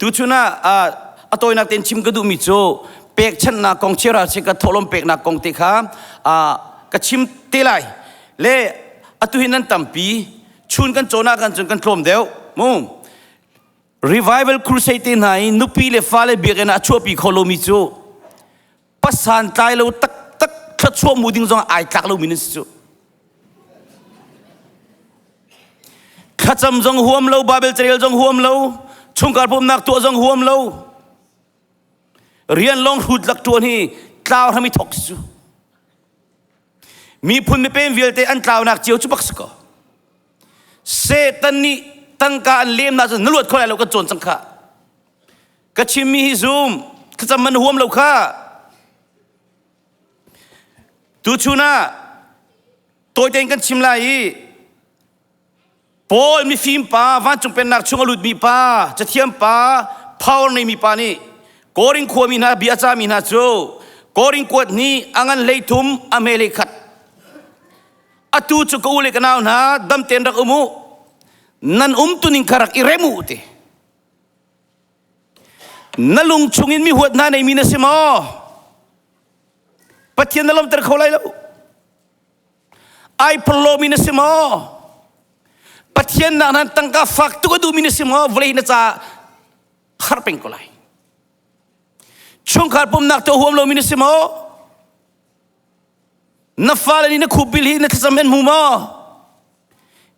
Tuchun ah a tawinak tein chim ka duhmi cu pekchanhnak kong chiara ka thawhlawm peknak kong te kha ka chim te lai. Le atu hi nan tampi chun kan cawn ah kan cun kan tlawm deuh mu. Revival crusade te hna i nupi le fale biakinn ah a chuahpi kho lomi cu pasan tlai lo taktak thluachuah mu ding zong ai tlak lomi nan si cu. Thlacam zong huam lo, Bible carel zong huam lo, chungkhar pumnak tuah zong huam lo. Rian lawng hrut lak ṭuan hi tlau hram i thok si cu. Miphun mipem vialte an tlaunak cio cu bak si ko. Satan nih tangka an lemnak cu na luat kho lai lo kan cawn cang kha. Ka chimmi hi zum, thlacam man huam lo kha. Tuchun ah tawitein kan chim lai i Paul mifim pa vancung pennak chung a lutmi pa cathiam pa power neimi pa nih Korin khuami hna bia cami hna cu Korin kuat nih a ngan 13 a hme 31 atu cu ka u le ka nau hna dam tein rak um u nan um tuning kha rak i rem u ti na lung chungin mi huat hna neimi na si maw Pathian na lawmter kho lai lo. Ai phallomi na si maw? Pathian nak nan tangka fak tuk a duhmi na si maw? Vawlei na ca har peng ko lai. Chungkhar pumnak to huam lomi na si maw? Na fale nih na khupbil hi na thlacam an hmu maw?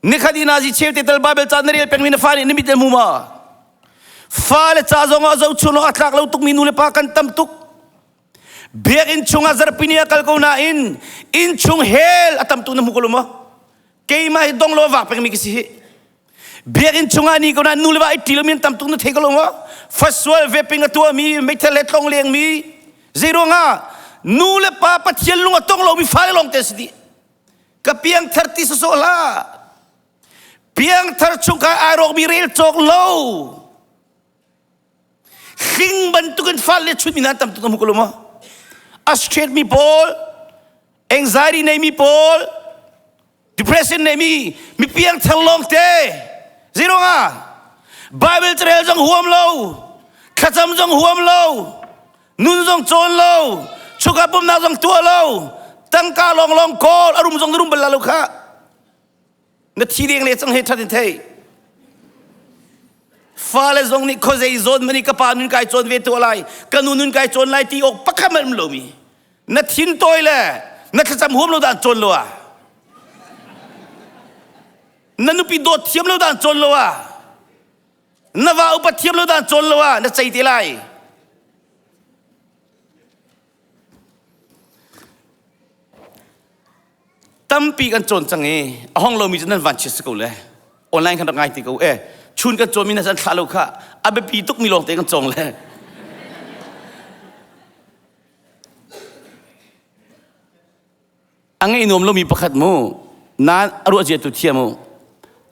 Nikhat i nazi cheu te tal Bible ca na rel pengmi na fa nih na mit an hmu maw? Fale ca zong ah zohchun awk a tlak lo tukmi nu le pa kan tam tuk. Biakinn chungah zarhpini a kal ko nain inn chung hell a tam tuk na hmu ko lo maw? Keimah hi dong lo a vak pengmi ka si hi. Biakinn chungah ni ko nain nu le va ai ṭi lomi an tam tuk na thei ko lo maw? Fasual vaping a tuahmi, meithal he tlong lengmi, zeiruangah nu le pa Pathian lung a tong lomi fale lawng te si dih. Ka piangthar ti sawsawh hlah. Piangthar chungkhar ai rawkmi rel cawk lo. Hling bantukin fale chunmi hna tam tuk na hmu ko lo maw? A straight mi pawl, anxiety nei mi pawl, depression nei mi, mi piangthar lawng te. Zeiruangah? Bible carel zong huam lo, thlacam zong huam lo, nun zong cawn lo, chungkhar pumnak zong tuah lo, tangka lawng lawng kawl, a rum zong na rum bal la lo kha. Na thi deng le cang he that in thei. Fale zong nih khuazei zawn mani ka pa nun kai cawn ve tuah lai, ka nu nun kai cawn lai ti awk pakhat hmanh um lomi. Na thin tawi le na thlacam huam lo dan cawn lo ah. Na nupi dawt thiam lo dan cawn lo ah. Na va upat thiam lo dan cawn lo ah na cei te lai. Tampi kan cawn cang i a hong lomi cu nan van chiat si ko le online kan rak ngai ti ko e chun kan cawnmi na san thlah lo kha a biapi tukmi lawng te kan cawng le a ngeih nuam lomi pakhat mu nan a ruah cia tu thiam u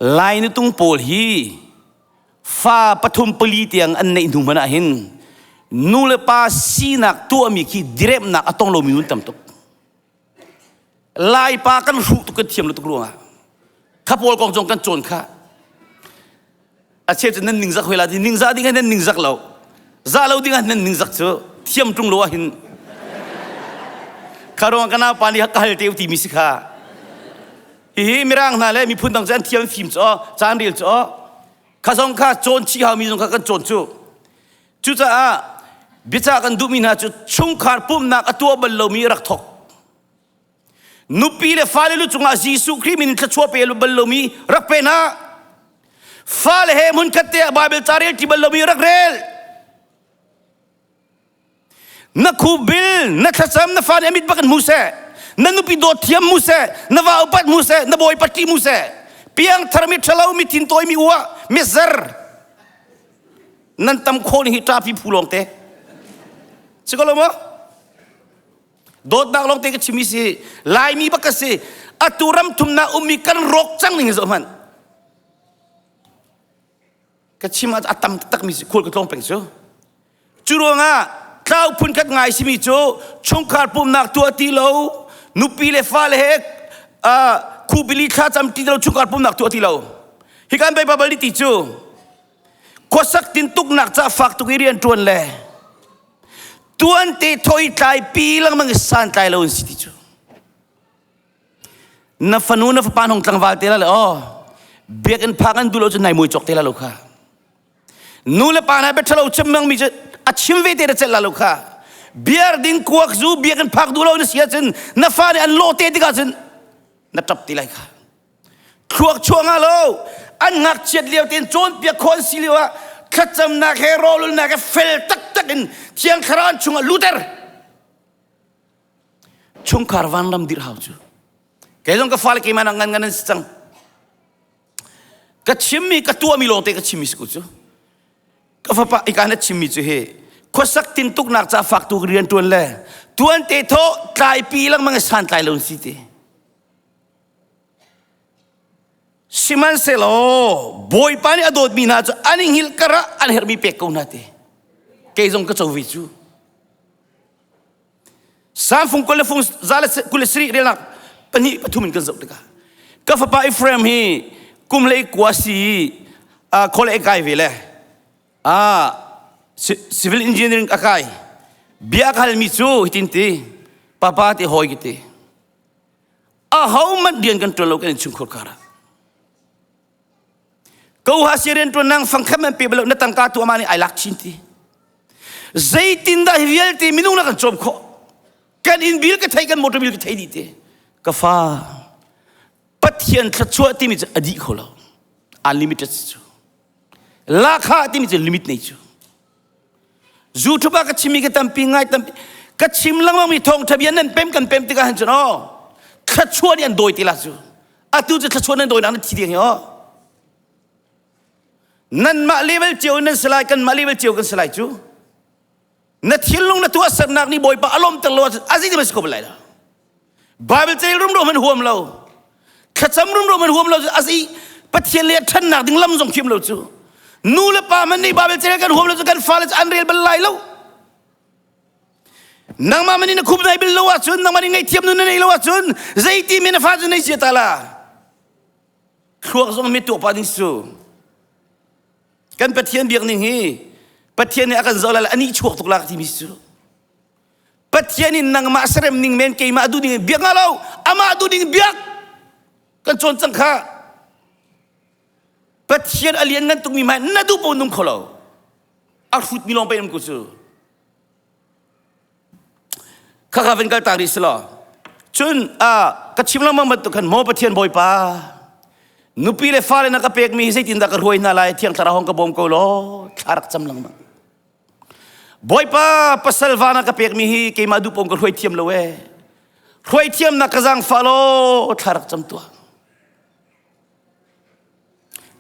lai nutung pawl hi fa pathum pali tiang an neih hnu hmanh ah hin nu le pa sinak tuahmi khi diremnak a tong lomi nun tam tuk Laipa kan hruh tuk kan thiam lo tuk ruangah kha pawl kong zong kan cawn kha a cheu cu nan ningzak hoi la ti ningzah ding ah nan ningzak lo za lo ding ah nan ningzak cu thiam ṭung lo ah hin kha ruang kana pa nih ka hal te ti mi si kha hihi mirang hna le miphun dang cu an thiam fim cu caan rel cu kha zong kha cawn chih hau mi zong kha kan cawn cu Cucaah biacah kan duhmi hna cu chungkhar pumhnak a tuah bal lomi rak thawk. Nupi le fale lu cungah Jesuh Khrih min in thluachuah pe bal lomi rak pe hna. Fale he hmunkhat te ah Bible ca rel ṭi bal lomi rak rel. Na khubil, na thlacam, na fa nih a mit bak in hmu seh. Na nupi dawt thiam mu seh, na va upat mu seh, na bawi pati mu seh. Piangthar mi ṭhalo, mi thintawi, mi uah, mi zer. Nan tam khawh ning hi ṭapi phu lawng te. Si ko lo maw? Dawtnak lawng te ka chimi si. Laimi bak ka si. Atu ram thumnak ummi kan rawk cang ning hi zoh hmanh. Ka chim ah a tam taktak mi si khual ka tlawng peng cu. Cu ruangah tlau phun khat ngai simi cu chungkhar pumnak tuah ti lo, nupi le fale he uh, khubili thlacam ti lo chungkhar pumnak tuah ti lo. Hi kan Bible ti cu. Khuasak tintuknak ca fak tuk i rian ṭuan le tuan te thoi tlai pi lengmang i santlai lo in si ti cu. Na fanu na fapa hong tlangval te la le oh biakinn phak an duh lo cu nai mui cawk te la lo kha. Nu le pa hna bia ṭhalo chim mi cu a chim ve te na celh la lo kha. Biar ding kuak zu biakinn phak duh lo na si ahcun na fa nih an lawh te tikah cun na ṭap ti lai kha. Thluak chuah nga lo an ngakchiat lio tein cawnpiak khawh an si lio ah thlacamnak he rawlulnak he fel taktak in Thiang Thlarau an chungah luter. Chungkhar vanram dirh hau cu. Kei zong ka fale keimah ngan ngan an si cang. Ka chimmi ka tuahmi lawngte ka chimmi si ko cu. Ka fapa ika na chimmi cu hi khuasak tintuknak ca fak tu rian tuan le tuan te thaw tlaipi lengmang i santlai lo si ti. Sihmanhsehlaw Bawipa nih a dawtmi hna cu an i hngilh karah an herhmi pek ko hna ti. Kei zong ka co ve cu. Samfung kul le fung za le 27 relnak pahnih pathum in kan zoh tikah ka fapa Ephraim hi kum le kua si khole kai ve le civil engineering a kai bia ka halmi cu hitin ti papa ti hawi ki ti aho manh rian kan ṭuan lo kan innchungkhar kar ah ko ha si rian ṭuan nang fangkhat man pe balo na tangka tu ama nih ai lak chin ti zeitin dah hi vialte minung na kan cawm khawh kan inn bil ka thei kan motor bil ka thei dih ti ka fa pathian thluachuah timi cu a dih kho lo unlimited cu lakha timi cu limit nei cu YouTube ah ka chimmi ka tampi ngai tampi ka chim lengmang mi thawngtha bia nan pem kan pem tikah han cun aw thluachuah nih an dawi ti la cu atu cu thluachuah nan dawi nak nan thi ding hi aw nanmah level cio in nan si lai kanmah level cio kan si lai cu na thinlung na tuahsernak nih bawipa a lawmter lo ahcun a zeitin si ko bal lai lo Bible cel rumro man huam lo thlacam rumro man huam lo a si Pathian le ṭhannak ding lam zong thiam lo cu nu le pa man nih Bible cel kan huam lo cu kan fale cu an rel bal lai lo nangmah man na khup nai bil lo ahcun nangmah nih ngaihthiam nun na nei lo ahcun zeiti men na fa cu nei sia ta la thluak zong mi tuah pa ding su kan Pathian biak ning hi Pathian nih a kan zoh lai ani chuak tuk la ka timi su Pathian in nangmah serem ning men keimah duh ning biak nga lo amah duh ning biak kan cawn cang kha Pathian a lian ngan tukmi hmai na duh po nung kho lo a hrut mi lawng pe ku cu kha kha van kal ta rih silo cun a ka chim lengmang bantuk khan maw Pathian Bawipa nupi le fale na ka pekmi hi zeitin dah ka hruai hna lai thiang thlarau hong ka bawm ko law thla rak cam lengmang Bawipa pasal va na ka pekmi hi keimah duh pawng ka hruai thiam lo ee. Hruai thiamnak ka zaangfah law thla rak cam tuah.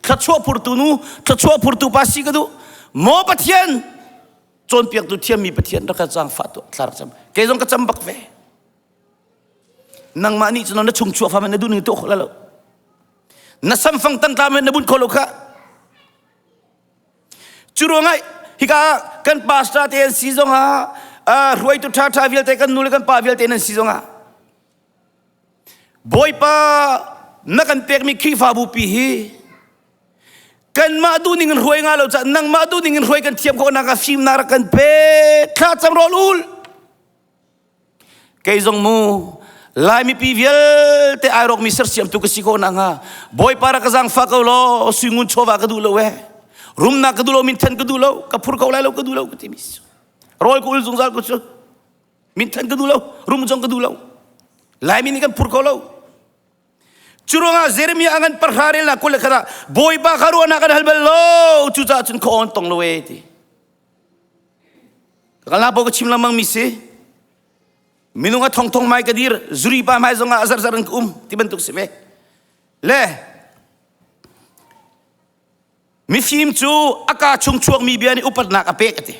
Thluachuah phurtu nu, thluachuah phurtu pa si ka duh. Maw Pathian, cawnpiaktu thiammi Pathian rak ka zaangfah tuah, thla rak cam. Kei zong ka cam bak ve. Nangmah nih cun na chung chuah fa na duh ning tuah khawh la lo. Na samfang tangtla men na bunh kho lo kha. Cu ruangah hika kan pastor te an si zongah hruaitu ṭhaṭha vialte kan nu le kan pa vialte nan si zongah Bawipa na kan pekmi Khrihfabu pi hi kanmah duh ning in hruai nga lo ca nangmah duh ning in hruai kan thiam khawh nak ah fimnak rak kan pe thla cam rawl ul Kei zong mu Lai mipi vialte ai rawkmi sersiamtu ka si ko na hnga Bawipa rak ka zaangfah ko law suingun chawva ka duh lo eh rumnak ka duh lo minthan ka duh lo ka phur ko lai lo ka duh lo ka timi rawl ka ul zungzal ko cu minthan ka duh lo rum zong ka duh lo Laimi nih kan phur ko lo cu ruangah Jeremiah a ngan parhra relnak kul le khat ah Bawipa kha ruahnak kan hal bal lo cucaah cun khaw on tong lo e ti Ka la ka chim lengmang mi si. Minung a thong thong mai ka dir, zuri pa mai zong ah a zar zar in ka um ti bantuk si ve. Le mifim cu a ka chung chuak mi bia nih upatnak a pek a ti.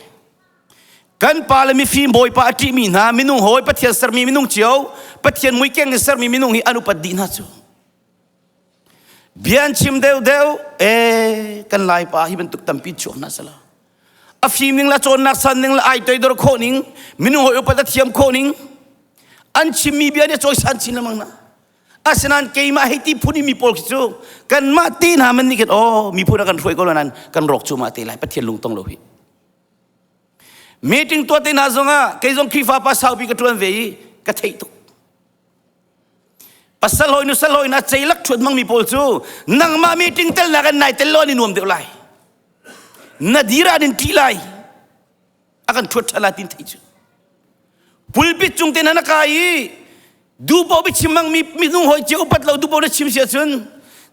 Kan pa le mifim bawipa a ṭihmi hna minung hawi Pathian sermi minung cio Pathian muikeng in sermi minung hi an upat dih hna cu. Bia an chim deuhdeuh e kan Laipa hi bantuk tampi chuak hna sala. A fim ning le cawnnak san ning le ai toidor khawh ning minung hawi upat a thiam khawh ning an chimmi bia nih a cawisan chin lengmang na. Asinain keimah hei ti phun i mi pawl khi cu kanmah te hna man nih khin aw miphun a kan hruai ko lo nain kan rawk cu mah te lai Pathian lungtong lo hi. Meeting tuah te hna zongah kei zong Khrihfa pa saupi ka ṭuan ve i ka theih tuk. Pasal hawi nusal hawi na ceilak ṭhuat hmangmi pawl cu nangmah meeting telnak in nai tel lo an i nuam deuh lai. Na dir ah an in ṭih lai. A kan ṭhuat ṭhan lai tin theih cu. Pulpit cung te na na kai i duhpaoh biachim hmangmi minung hawi cia upat lo duhpaoh na chim si ahcun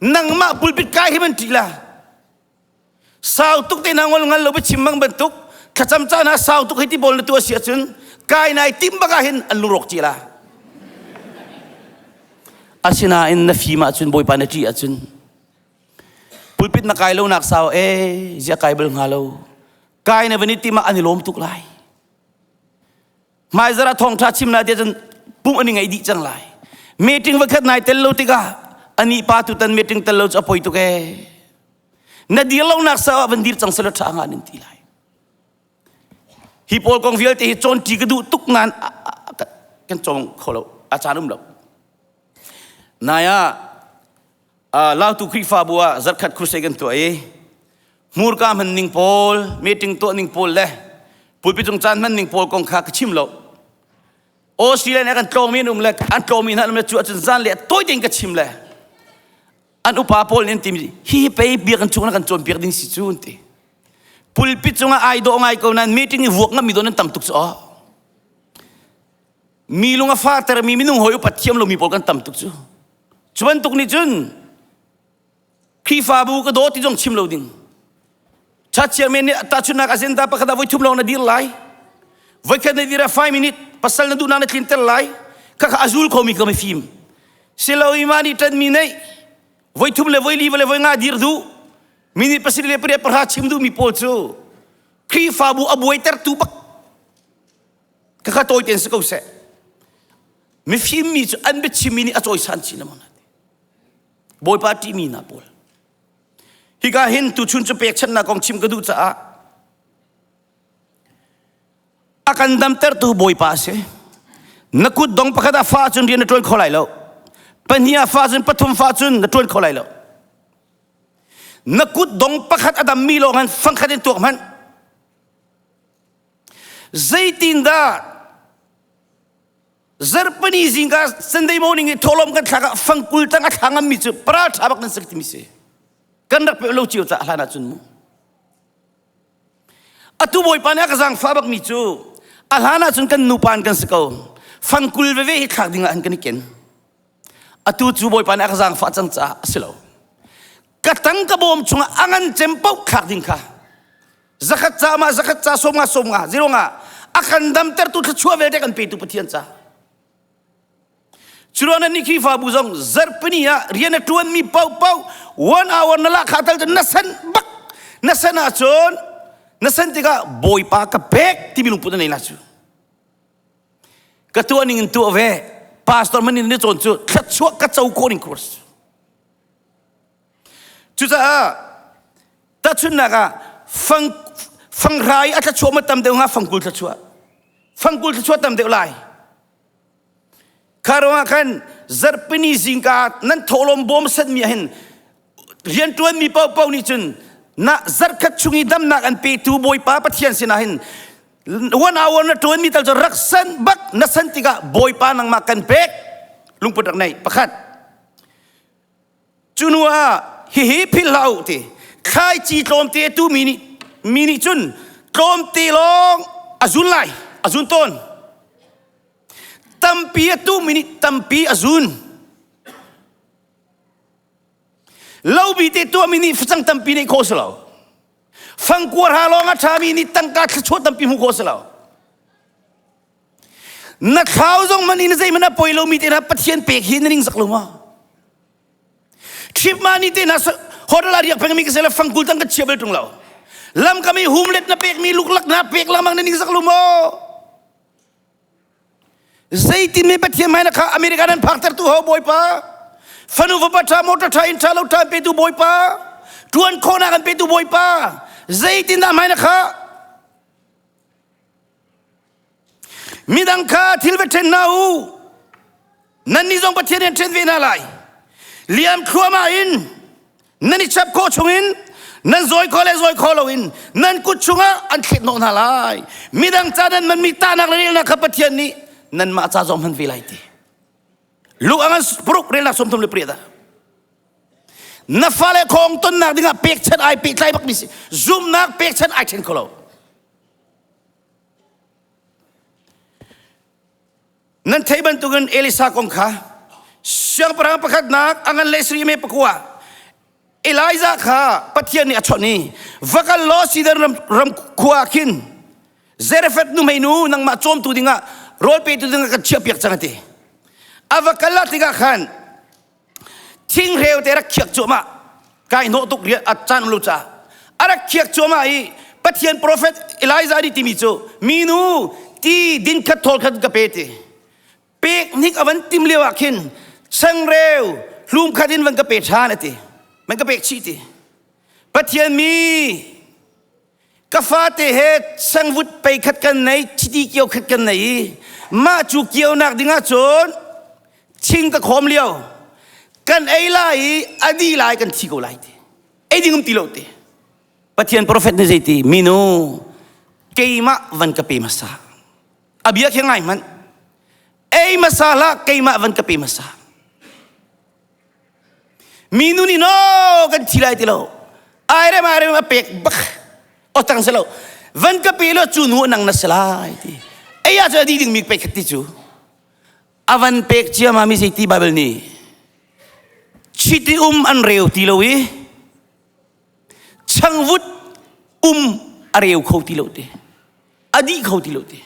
nangmah pulpit kai hi man ṭih la. Sau tuk te na ngol ngal lo biachim mang bantuk thlacam caan ah sau tuk hei ti pawl na tuah si ahcun kai nai tim bak ah hin an lungrawk ci la. Asinain na fim ahcun Bawipa na ṭih ahcun pulpit na kai lo nak sau e zia kai bal hnga lo kai na van i tim ah an i lawm tuk lai. Hmaizar ah thawngṭha chim na tiah cun pumh an i ngaih dih cang lai. Meeting vakhat nai tel lo tikah anih pa tutan meeting tel lo cu a poi tuk ee. Na dir lonak sa ah van dir cang selaw ṭha nga nan ti lai. Hi pawl kong vialte hi cawnṭi ka duh tuk nain kan cawng kho lo, a caan um lo. Nai ah Lautu Khrihfabu ah zarkhat crusade kan tuah i hmurka hman ning pawl, meeting tuah ning pawl le pulpit cung caan hman ning pawl kong kha ka chim lo. Australia nih kan tlawngmi an um le an tlawngmi hna an um le cu ahcun zan le tawi tein ka chim le an upa pawl nih an timi hi pei biakinn chung na kan cawnpiak ding si cu an ti. Pulpit cungah ai dawh ngai ko nain meeting i vuak ngammi dawn an tam tuk cu aw. Mi lung a fahtermi minung hawi upat thiam lomi pawl kan tam tuk cu. Cu bantuk nih cun Khrihfabu ka daw ti zong chim lo ding. Church men nih tahchunhnak agenda pakhat ah voi thum lawng na dir lai. Voikhat na dir ah 5 minute pasal na duhnak na tlinter lai. Khakha a zul khomi ka mifim. Silo i mah nih ṭanmi neih voi thum le voi li le voi nga dir duh minute pasarih le pariat pahra chim duhmi pawl cu Khrihfabu a buaitertu bak khakha tawi tein si ko seh. Mifim mi cu an biachimmi nih a cawisan chin lengmang hna. Bawipa ṭihmi hna pawl. Hika hin tuchun cu pekchanhnak kong chim ka duh caah a kan damtertu Bawipa a si. Na kut dong pakhat ah fa cun rian na ṭuan kho lai lo. Pahnih ah fa cun pathum fa cun na ṭuan kho lai lo. Na kut dong pakhat a dammi lawng han fangkhat in tuak hmanh. Zeitindah Zarhpini zingka Sunday morning i thawhlawm kan thlak ah fangkul tang a thla ngammi cu paral ṭha bak nan si timi si. Kan rak pe lo cio caah hlan ahcun mu. Atu Bawipa nih a ka zaangfah bakmi cu a hlan ahcun kan nupa in kan si ko. Fangkul veve hi thlak ding ah an kan i ken. Atu cu Bawipa nih a ka zaangfah cang caah a si lo. Ka tang ka bawm chungah a ngan cem paoh thlak ding kha zakhat ca ma zakhat ca som nga som nga zero nga a kan damtertu thluachuah vialte kan petu Pathian ca Curuang nan nih Khrihfabu zong zarhpini ah rian a ṭuanmi paohpaoh one hour na lahkhah tal cun na san bak na san ahcun na san tikah Bawipa ka pek timi lungput na nei la cu ka tuah ning in tuah ve pastor man in ni cawn cu thluachuah ka co khawh ning course Cucaah tahchunhnak ah fang fanghra i a thluachuah ma tam deuh hnga fangkul thluachuah fangkul thluachuah tam deuh lai kha ruangah khan zarhpini zingka nan thawhlawm bawm sanmi ah hin rianṭuanmi paohpaoh nih cun na zarhkhat chung i damnak an petu Bawipa Pathian sinah hin one hour na ṭuanmi tal cu rak san bak na san tikah Bawipa nangmah kan pek lungput rak nei pakhat Cu hnu ah hihi philh hlah u ti thlaici tlawmte a tu mi nih mi nih cun tlawmte lawng a zun lai a zun tawn tampi a tu mi nih tampi a zun lobi te tuahmi nih facang tampi neih khawh si lo fangkuar ha lawng a ṭhami nih tangka thluachuah tampi hmuh khawh si lo Na thlau zong man in zeihmanh a poi lomi te hna Pathian pek hi na ning zak lo ma? Trip ma ni te hna hotel ah riak pengmi ka sela fangkul tang ka chia bal tung lo. Lam kam i humlet na pekmi luklak na pek lengmang na ning zak lo maw? Zeitin me Pathian mai na kha America nan phakter tu ho bawipa? Fanu fapa tha motor tha in tha lo tha pe tu bawipa? Tuan khawhnak an pe tu bawipa? Zeitin dah mai na kha Midang kha thil va ṭhen hna u. Nannih zong Pathian nih an ṭhen ve hna lai. Liam thluahmah in nan i chap khawh chungin nan zawi khawh le zawi khawh loin nan kut chungah an thlet hnawh hna lai. Midang ca nan manmi tahnak le relnak kha Pathian nih nanmah ca zong hman ve lai ti. Luke a ngan paruk relnak 38 ah. Na fale khong tonnak dingah pekchanh ai pehtlai bakmi si. Zumhnak pekchanh ai ṭhen kho lo. Nan theih bantukin Elisa kong kha siangpahrang pakhatnak a ngan le sri me pakua Elijah kha Pathian nih a chawnh i va kal law Sidon ram, ram khua khin Zarephath nuhmeinu nangmah cawmtu dingah rawl petu dingah kan chiahpiak cang a ti. A va kal ah tikah khan thingreu te rak khiak cuahmah kai hnawh tuk rian a caan um lo caah a rak khiak cuahmah i Pathian profet Elijah nih timi cu minu ti din khat thawl khat ka pe ti pek hnik a van tim lio ah khin changreu hlum khat in van ka pe ṭhan a ti man ka pek chih ti Pathian mi Ka fate he sangvut pei khat kan nei, chiti kio khat kan nei i mah cu kionak dingah cun thing ka khawm lio. Kan ei lai i a di lai kan thi ko lai ti. Ei ding um ti lo ti. Pathian profet nih zei ti minu keimah van ka pe hmasa. A bia khi ngai hmanh. Ei hmasa hlah keimah van ka pe hmasa. Minu nih no kan thi lai ti lo. Airem airem a pek bak. O tang se lo. Van ka pe lo cu nu nang na si lai ti. Ei ah cu a di ding mi pek khat ti cu. A van pek cia ma mi sei ti Bible nih. Chiti um an reu ti lo i changvut um a reu kho ti lo ti. A dih kho ti lo ti.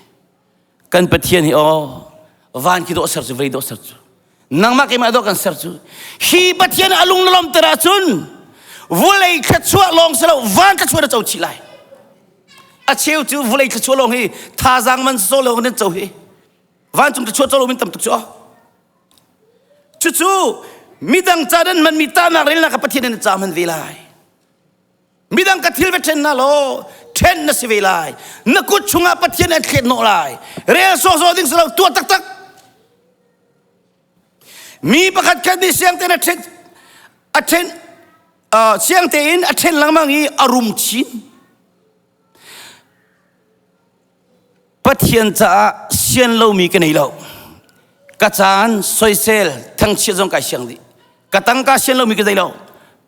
Kan Pathian hi aw van khi dawh ser cu vei dawh ser cu nangmah keimah dawh kan ser cu hi Pathian a lung na lawmter ahcun vulei thluachuah lawng si lo van thluachuah na co chih lai a cheu cu vulei thluachuah lawng hi thazaang man so lawng nan co hi vancung thluachuah co lo min tam tuk cu aw cucu midang ca nan hmanmi tahnak relnak kha Pathian in ca hman ve lai Midang ka thil va ṭhen hna law ṭhen na si ve lai. Na kut chungah Pathian an thlet hnawh lai. Rel sawhsawh ding si lo tuah taktak. Mi pakhat khat nih siang tein a ṭhen a ṭhen uh, siang tein a ṭhen lengmang i a rum chin. Pathian caah sian lomi ka nei lo. Ka caan soisel thangchiat zong kai siang dih. Ka tangka sian lomi ka nei lo.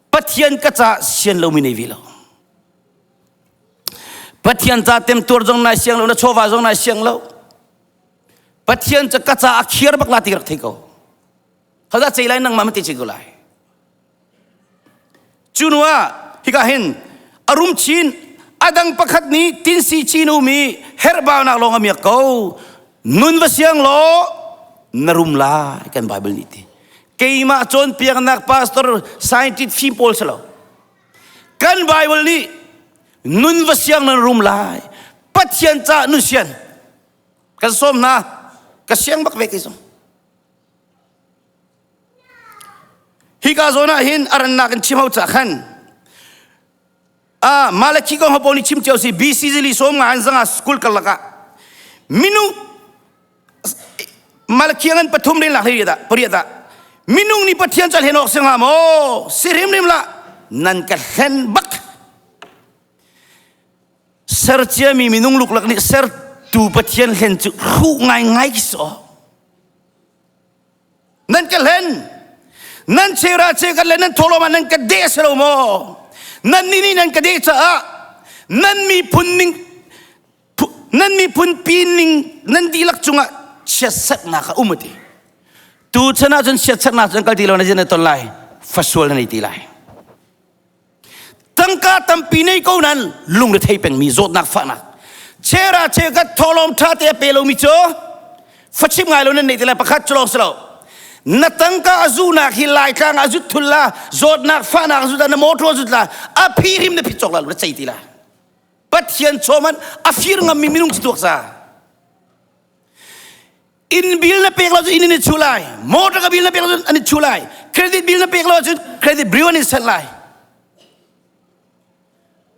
Pathian ka caah sian lomi nei ve lo. Pathian ca temtuar zong nai siang lo, na chawva zong nai siang lo. Pathian ca ka caah a khiar bak la ti rak thei ko. Hodah cei lai nangmah mate cei ko lai. Cu nu ah hika hin a rum chin adang pakhat nih tinsi chin umi herhbaunak lawng a miak ko. Nun va siang law na rum lai kan Bible nih ti. Keimah cawnpiaknak pastor scientist fim pawl si lo. Kan Bible nih nun va siang nan rum lai. Pathian ca nun sian. Kan sawm hna. Ka siang bak ve kei zong. Hika zawn ah hin a rannak in chim ho ca khan ah Malakhi kong ho nih chim cio si BC zili som nga an zanga school karlak ah minung Malakhi ngan pathum len lak hlei dah pariat dah minung nih Pathian cal hen awk si hnga maw si hrimhrim lah nan ka hlen bak ser ciami minung luklak nih sertu Pathian hlen cu hruh ngaingai khi si aw Nan ka hlen. Nan chera che kan le nan thawlawm ah nan ka deh si lo maw? Nan nih nih nan ka deh caah nan miphun ning nan miphun pi ning nan dihlak cungah chiatserhnak a um a ti. Tu chan ah cun chiatserhnak cun kal ti lo na zin na ton lai. Fasual na nei ti lai. Tangka tampi nei ko nan lungrethei pengmi zawtnak fahnak chera chekat thawlawm ṭha te a pe lomi cu fachim ngai lo nan nei ti lai pakhat cu lawng si lo na tangka a zunak hi laitlang a zut thul la zawtnak fahnak a zut la na motor a zut la a phi hrim na phit cawk la na cei ti la pathian chawman a fir ngammi minung ci tuak sa Inn bill na pek lo cun inn in i chuh lai. Motor ka bill na pek lo cun an i chuh lai. Credit bill na pek lo cun credit bill an in sent lai.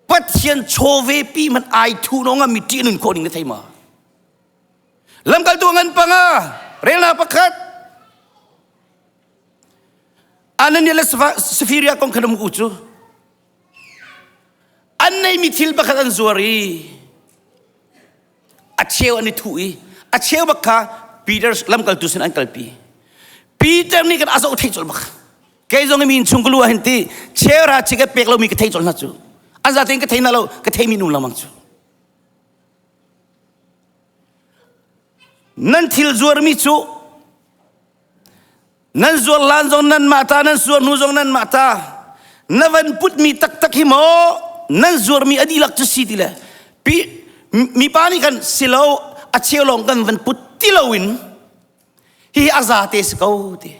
Pathian chawve pi man ai thu no nga mi ṭih nun khawh ning na thei ma? Lamkaltu ngan panga relnak pakhat. Anania le Sapphira kong khan um ku cu an neimi thil pakhat an zuar i a cheu an i thuh i a cheu bak kha Peter lamkaltu sin an kalpi. Peter nih kan a zoh thei colh bak. Kei zong i mi chung ka lu ah hin ti cheu ra chi ka pek lomi ka thei colh hna cu. An zatein ka thei na lo ka theimi nu lengmang cu. Nan thil zuarmi cu Nan zuar hlan zong nanmah ta, nan zuar hnu zong nanmah ta. Na van putmi taktak hi maw nan zuarmi a dihlak cu si ti le pi mipa nih khan silo a cheu lawng kan van put ti loin hihi a za te si ko ti.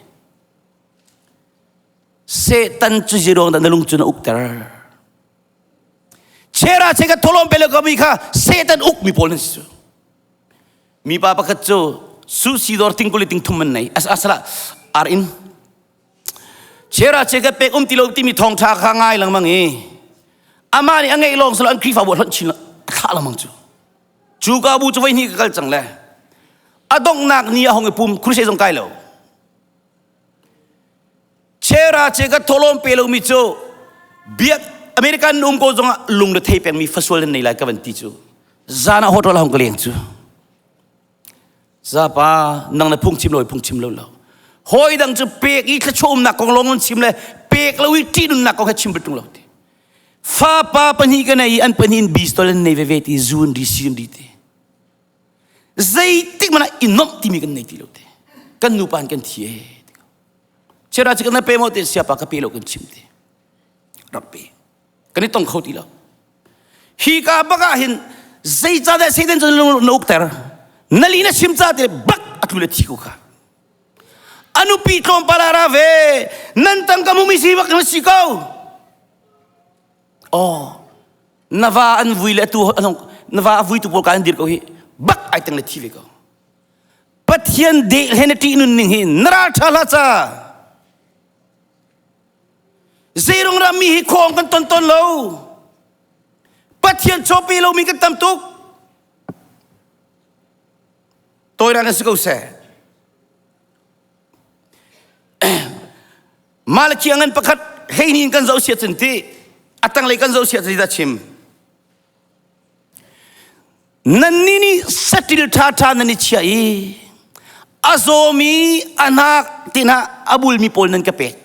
Satan cu ziruang dah na lung cu na ukter. Chera che ka tholom pele ko mi kha Satan uk mi pawl nan si cu. Mipa pakhat cu sushi dawr ting kuli ting thum man nei as asala ar in chera che ka pek um ti lo timi thong tha kha ngai lengmang i ama nih a ngeih lawng silo an Khrihfabu hlonh chin thlah lengmang cu cu ka bu cu voi hnih ka kal cang le a donghnak ni a hong i pum crusade zong kai lo chera che ka tholom pe lomi cu biak American um ko zongah lung le thei pengmi fasual nan nei lai ka van ti cu zan ah hotel hong ka leng cu zapa nang na phung chim lo phung chim lo lo hawi dang cu pek i thluachuah umnak kong lawng an chim le pek lo i ṭih nunnak kong he chim tung lo ti fapa pahnih ka nei i an pahnih in bistol an nei veve ti zun ri sin ri ti zeitik mana i nomh timi kan nei ti lo te kan nupa kan thi e chera chi kan pe mo te siapa ka pe lo kan chim te rak pe kan i tong kho ti lo hi ka bak ah hin zeicahdah Satan cu na ukter na li na chim ca te bak a tlu le thi ko kha a nupi tlawmpal ah ra ve nan tangka mumi si bak na si ko oh na va an vui le atu na va a vui tu pawl ka an dir ko hi bak ai teng le thi ve ko Pathian deh he na ṭih nun ning hi na ral ṭha hlah ca Zeirung rammi hi khawng kan ton ton lo. Pathian cawpi lomi kan tam tuk. Tawinak in si ko seh. Malaki a ngan pakhat hleini in kan zoh sia cun ti a tanglei kan zoh sia cun dah chim. Nannih nih saṭil ṭhaṭha nan i chiah i a zawmi a hnak tinah a bulmi pawl nan ka pek.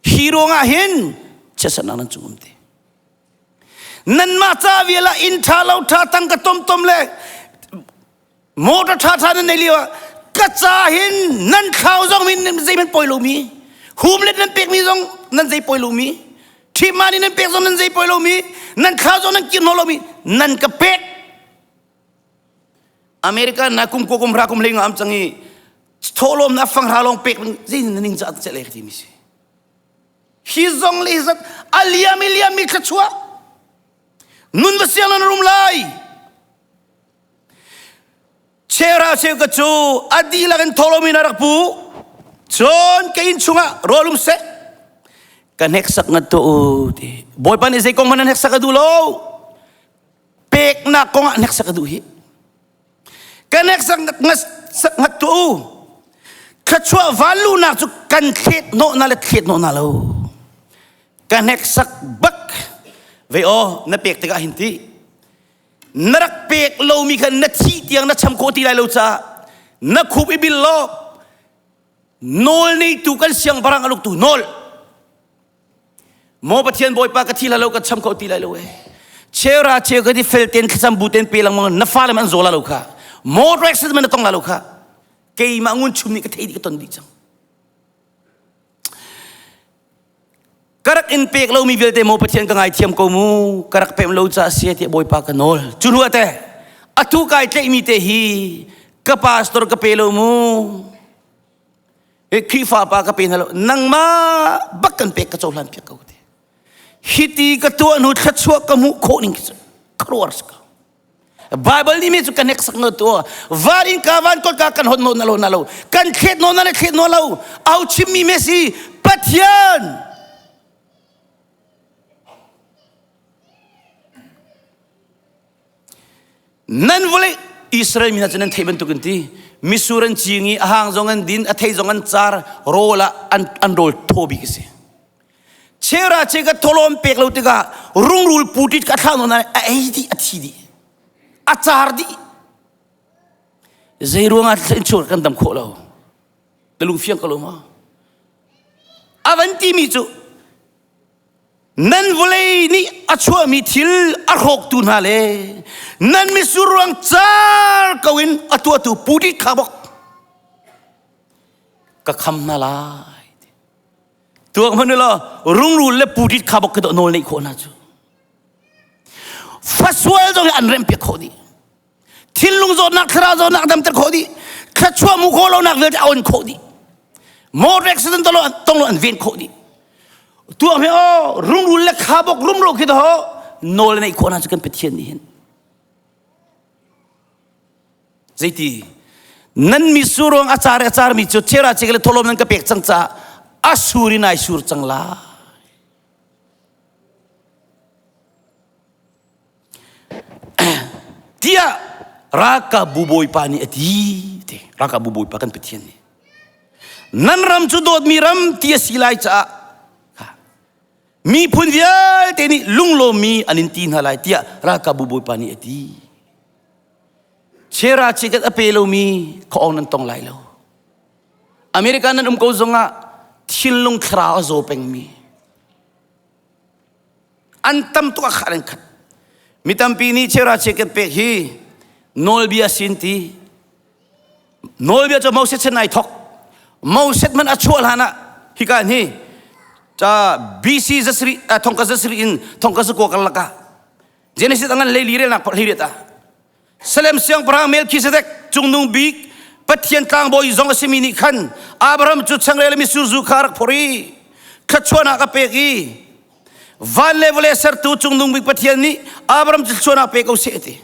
Hi ruangah hin chiatsernak nan cung um te. Nanmah ca vial ah inn ṭha lo ṭha tangka tomtom le motor ṭhaṭha nan nei lio ah ka ca hin nan thlau zong min zeihmanh poi lomi humlet nan pekmi zong nan zei poi lomi ṭhimani nan pek zong nan zei poi lomi nan thlau zong nan kir hnaw lomi nan ka pek America na kum ko kum ra kum hlei ngam cang i thawhlawm na fang ra lawng pek zei na ning ca che le ti mi si hi zong le zat a liam i liam mi thluachuah nun va siang nan rum lai Chera cheu ka cu a dihlak in thawlomi na rak pu. Cun ka inn chungah rawl um seh. Ka hneksak ngat to u ti. Bawipa nih zei kong hmanh an hneksak a duh lo. Peknak kong ah hneksak a duh hi. Ka hneksak ngat to u. Thluachuah vanluhnak cu kan thlet hnawh na le thlet hnawh na lo. Ka hneksak bak. Ve aw na pek tikah hin ti. Na rak pek lomi kha na thih tiang na cham khawh ti lai lo caah na khup i bil law nawl neitu kan siangpahrang a luktu nawl maw Pathian Bawipa ka thi lo ka cham kho ti lai lo e chera cheu ka ti fel ten thlacam bu ten pe lengmang na fale man zaw la lo kha motor accident man na tong la lo kha keimah ngun chum nih ka thei dih ka ton dih cang Ka rak in pek lomi vialte maw Pathian ka ngaithiam ko mu ka rak pem lo caah si tiah Bawipa ka nawl cu hnu te atu kai tlaihmi te hi ka pastor ka pe lo mu Khrihfa pa ka pe hna lo nangmah bak kan pek ka cohlan piak ko te hiti ka tuah hnu thluachuah ka hmuh khawh ning khi cu khuaruahhar si ko Bible nih mi cu kan hneksak no tu van in ka van kot ka kan hot no na lo na lo kan thlet no na le thlet no lo au chim mi me si Pathian nan vawlei Israel mi hna cu nan theih bantuk in ti. Misur an cing i a hang zong an din, a thei zong an car, rawl ah an, an rawl thaw bik a si. Chera che ka tholom pek lo tikah rungrul putit ka thlang nawn a ei dih, a thi dih, a car dih. Zei ruangah inchung kan dam khawh lo? Na lung fiang ko lo ma? A van timi cu nan vawlei nih a chuahmi thil a hrawktu hna le nan mitsur ruang car ko in a tuahtu putit kha bok ka kham hna lai. Tuak hmanh law rungrul le putit kha bok ka nawl neih khawh hna cu. Fasual zong hi an remh piak khawh dih. Thinlung zawtnak, thlarau zawtnak damter khawh dih. Thluachuah mu khawh lonak vialte a on khawh dih. Motor accident tong lo tong lo an ven khawh dih. Tuak hme aw rungrul le kha bok rumro khi to nawl neih khawh hna cu kan Pathian nih hin. Zeiti nan mi suruang a car a carmi cu chera chek le tholom nan ka pek cang caah a sur in ai sur cang lai. Tiah ralkapbu bawipa nih a ti ti ralkapbu bawipa kan Pathian nih nan ram cu dawtmi ram ti a si lai caah miphun vialte nih lunglawmmi an in ti hna lai tiah ralkapbu bawipa nih a ti. Chera chikat a pe lomi khuaawng nan tong lai lo. America nan um ko zongah thinlung thlarau a zaw pengmi an tam tuk a khat an khat. Mi tampi nih chera chikat pek hi nawlbia sin ti nawlbia cu Moses chan ai thok Moses man a chuah hlan ah hika hi ca BC zasri thongka zasri in thongka zakua karlak ah Genesis angan leili relnak hlei ah Salem siangpahrang Melchizedek cungnung bik Pathian tlangbawi zong a simi nih khan Abraham cu changrel mi surzu kha rak phor i thluachuahnak a pek i van le vawlei sertu cungnung bik Pathian nih Abraham cu thluachuahnak pe ko seh ti.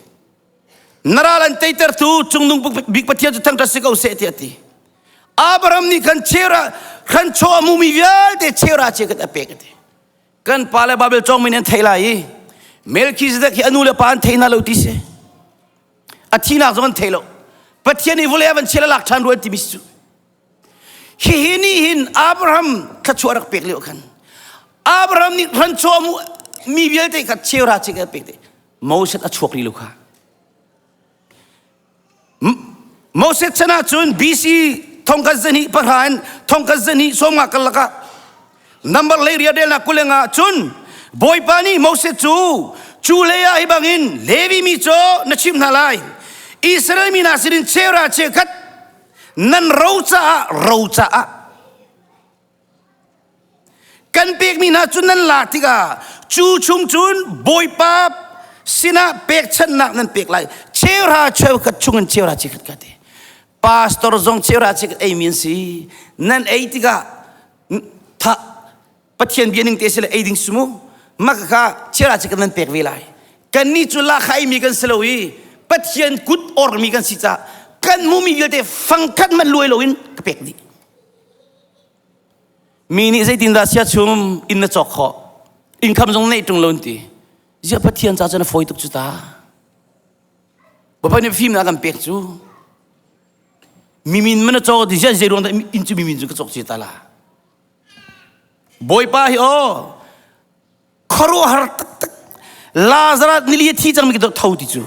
Na ral an teitertu cungnung bik Pathian cu thangṭhat si ko seh tiah a ti. Abraham nih khan chera khan chaw a mumi vialte chera che khat a pek a ti. Kan pa le Babel cawngmi nih an theih lai i Melchizedek hi a nu le pa an thei hna lo ti si. A thinak zong an thei lo. Pathian nih vawlei ah van chial a lak ṭhan rua timi si cu. Hihi nih hin Abraham thluachuah rak pek lio khan Abraham nih hranchaw mi vialte kha cheuhra chek a pek te. Moses a chuak rih lo kha. Moses chan ahcun BC thongkhat zahnih pahra in thongkhat zahnih sawmnga karlak ah number hlei relnak kulenga cun Bawipa nih Moses cu cu hlei ah hi bangin Levi mi cu na chimh hna lai Israel mi hna sinin cheuhra cheukhat nan ro caah ro caah Kan pekmi hna cu nan lak tikah cu chung cun Bawipa sinah pekchanhnak nan pek lai. Cheuhra cheukhat chungin cheuhra cheukhat ka ti. Pastor zong cheuhra cheukhat eimi an si. Nan ei tikah tha Pathian bia ning te si le ei ding si mu. Maka kha cheuhra cheukhat nan pek ve lai. Kannih cu lakha eimi kan si lo i Pathian kut ormi kan si caah kan hmumi vialte fangkhat hmanh luai loin ka pek dih. Mi nih zeitindah siachum inn na cawk khawh? Income zong neih ṭung lo an ti. Ziah Pathian ca cun a fawi tuk cu ta. Bawipa nih fimnak kan pek cu. Mi min man a cawk ti ziah zei ruang dah inn cu mi min cu ka cawk ci ta la. Bawipa hi aw khuaruahhar taktak Lazarus nili a thi cangmi ka tho ti cu.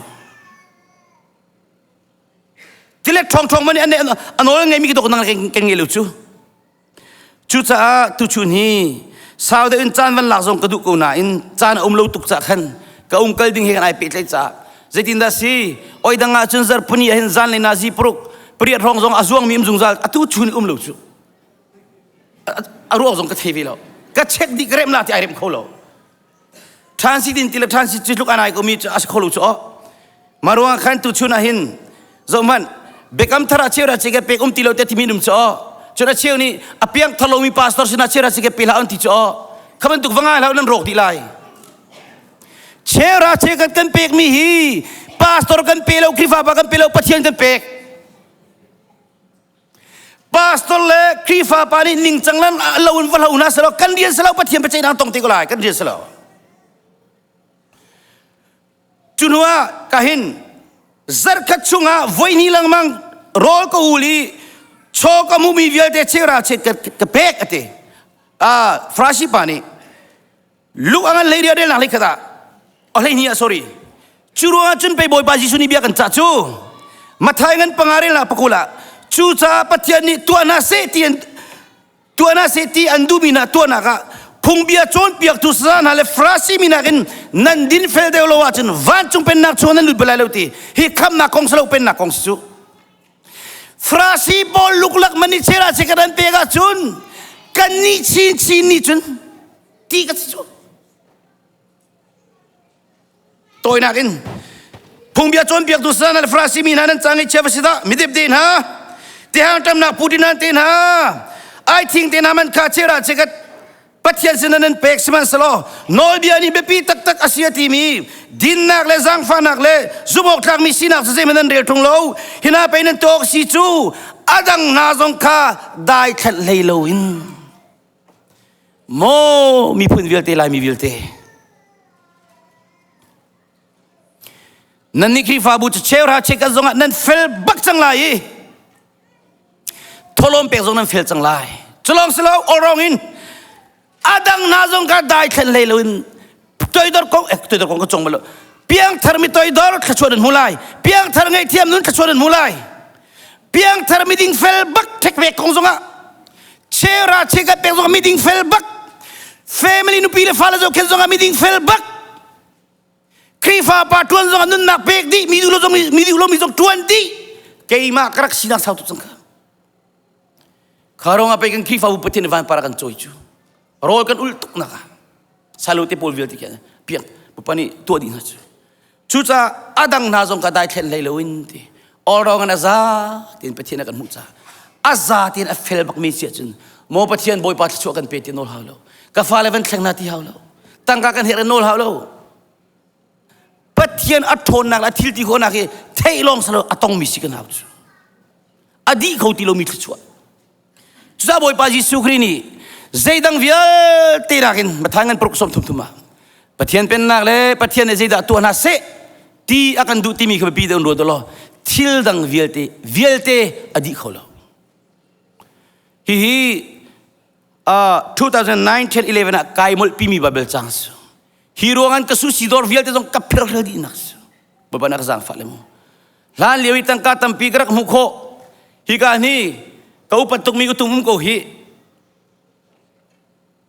Tilet ṭhawngṭhawng man nih a nawl ngeimi ki dawk nang kan ngei lo cu. Cucaah tuchun hi sau deuh in caan van lak zong ka duh ko nain caan a um lo tuk cah khan ka um kal ding he kan ai pehtlaih caah zeitindah si oi dang ah cun zarpuni ah hin zan le nazi paruk pariat hrawng zong a zuangmi um zungzal atu chun um lo cu a ruak zong ka thei ve lo ka check dih ka remh la ti ai rem kho lo Ṭhan din ti le ṭhan si cu tluk an ai komi cu a si kho lo cu aw. Mah ruangah khan tuchun ah hin zohhmanh biakam thar ah cheu ra pek um ti lo te timi num cu aw. Cun a cheu nih a piang thar lomi pastor sinah cheu ra pe hlah an ti cu aw. Kha bantuk va ngai hlah nan rawk dih lai. Cheu ra kan kan pekmi hi pastor kan pe lo Khrihfa pa kan pe lo Pathian kan pek. Pastor le Khrihfa pa nih ningcang lan lo in va hlo hna selaw kan rian selaw Pathian biaceihnak tong te ko lai kan rian selaw. Cu hnu ah ka hin zarkhat chungah voi hnih lengmang Rawl ka ul i chaw ka hmumi vialte chera chet ka pek ati. Ah, Farasi pa nih Luke a ngan hlei ria relnak hlei khat ah a hlei hnih ah sorry. Cu ruangah cun pei Bawipa Jesuh nih bia kan cah cu. Mathai ngan panga relnak pakul ah cucaah Pathian nih tuah hna seh ti an tuah hna seh ti an duhmi hna tuahnak ah phungbia cawnpiaktu saza hna le Farasi mi nakin nan dinfel deuh lo ahcun vancung pennak chung nan lut bal lai lo ti hi khamnak kong si lo pennak kong si cu. Farasi pawl luklak man i chera che kan an pek ahcun kan nih chinchin nih cun ti ka si cu. Tawinak in phungbia cawnpiaktu sana le Farasi mi hna nan cang i chia va si dah midip te hna tihang ṭamnak pu nan te hna ai thing te hna man kha chera chekat Pathian sin nan pek sihmanhsehlaw nawlbia nih biapi taktak a si a timi dinnak le zaangfahnak le zumhawk tlakmi sinak cu zeihmanh nan rel ṭung lo hina pei nan tuah awk si cu a dang hna zong kha daithlanh hlei loin Maw miphun vialte Laimi vialte nan nih Khrihfabu cu cheuhra cheukhat zongah nan fel bak cang lai i thawhlawm pek zong nan fel cang lai. Culawng si lo all in a dang hna zong kha daithlen hlei loin toidor kong eh toidor kong ka cong bal lo piangthar mi toidor thluachuah nan hmu lai piangthar ngaihthiam nun thluachuah nan hmu lai piangthar miding fel bak thek pek kong zongah chera chekat pek zongah miding fel bak family nupi le fale zohkhen zongah miding fel bak Khrihfa pa tuan zongah nunnak pek dih mi duh lo zong mi duh lo mi zong tuan dih keimah ka rak sinak sau tuk cang kha kha rong ah pei kan Khrihfabu Pathian van para kan cawi cu rawl kan ul tuk nak ah salo te pawl vialte khian piak pupa nih tuah dih hna cu Cucaah a dang hna zong kha daithlen hlei loin ti all in a za tiin Pathian a kan hmuh caah a za tiin a fel bakmi si ahcun maw Pathian Bawipa thluachuah kan pe ti nawl hau lo ka fale van thleng hna ti hau lo tangka kan herh nawl hau lo Pathian a ṭhawnnak le a thil ti khawhnak hi theih lawng salo a tongmi si kan hau cu a dih kho ti lomi thluachuah Cucaah Bawipa Jesuh Khrih nih zeidang vialte nakin Matthai ngan paruk sawm thum thum ah Pathian pennak le Pathian nih zeidah tuah hna seh ti a kan duh timi kha biapi deuh in ruat law thil dang vialte vialte a dih kho lo. Hihi uh, 2009 10 11 ah kai molhpimi Bible cang su. Hi ruangan ka su sidor vialte zong ka phir dih nak su. Bawipa na ka zaangfah le mu. Hlan lio i tangka tampi ka rak hmuh khawh. Hika ni ka upat tukmi utum um ko hi.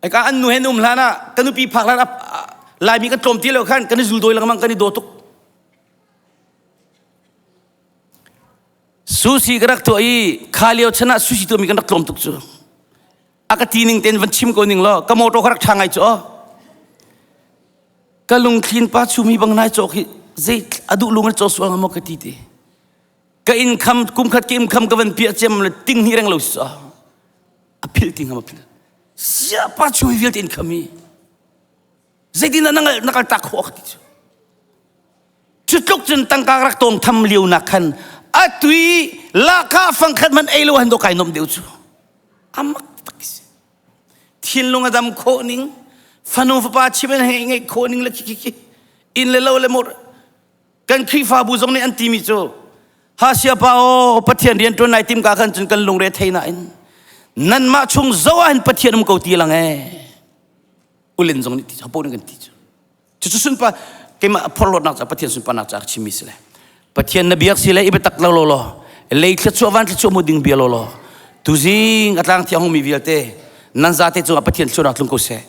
Eka an nu hen um hlan ah ka nupi phak hlan ah Laimi kan tlawm ti lo khan kan i zul dawi lengmang kan i daw tuk. Sushi ka rak tuah i kha lio chan ah sushi tuahmi kan rak tlawm tuk cu. A ka ti ning tein van chim ko ning law ka motor ka rak ṭha ngai cu aw. Ka lungthlin pa chumi bang nai cawk hi zei a duh lung in caw sual hnga maw ka ti ti. Ka income kum khat ka income ka van piah cem le ting hnih reng lo si a phil ti hnga ma phil. Sia pa chumi vialte income hi zeitin dah na ngal na kal tak khawh ka ti cu. Cu tluk cun tangka rak tawng tham lio nak khan atui laka fangkhat man ei lo han do kai nom deuh cu. Amak tak si. Thinlung a dam khawh ning fanu fapa chim in hei ngeih khawh ning le khi khi inn le lo le mor kan Khrihfabu zong nih an timi cu Hasia pa aw Pathian rian ṭuan lai tim ka khan cun kan lungre thei nain nanmah chung zo ah hin Pathian um ko ti lang e ulin zong nih ti hapo nih kan ti cu Cucu sunpa keimah phorhlawtnak ca Pathian sunparnak ca ka chimmi si le Pathian na biak si le i biatak lo law lei thluachuah van thluachuah mu ding bia law law tuzing a tlang thiang hungmi vialte nan zate cungah Pathian thluachuahnak tlung ko seh.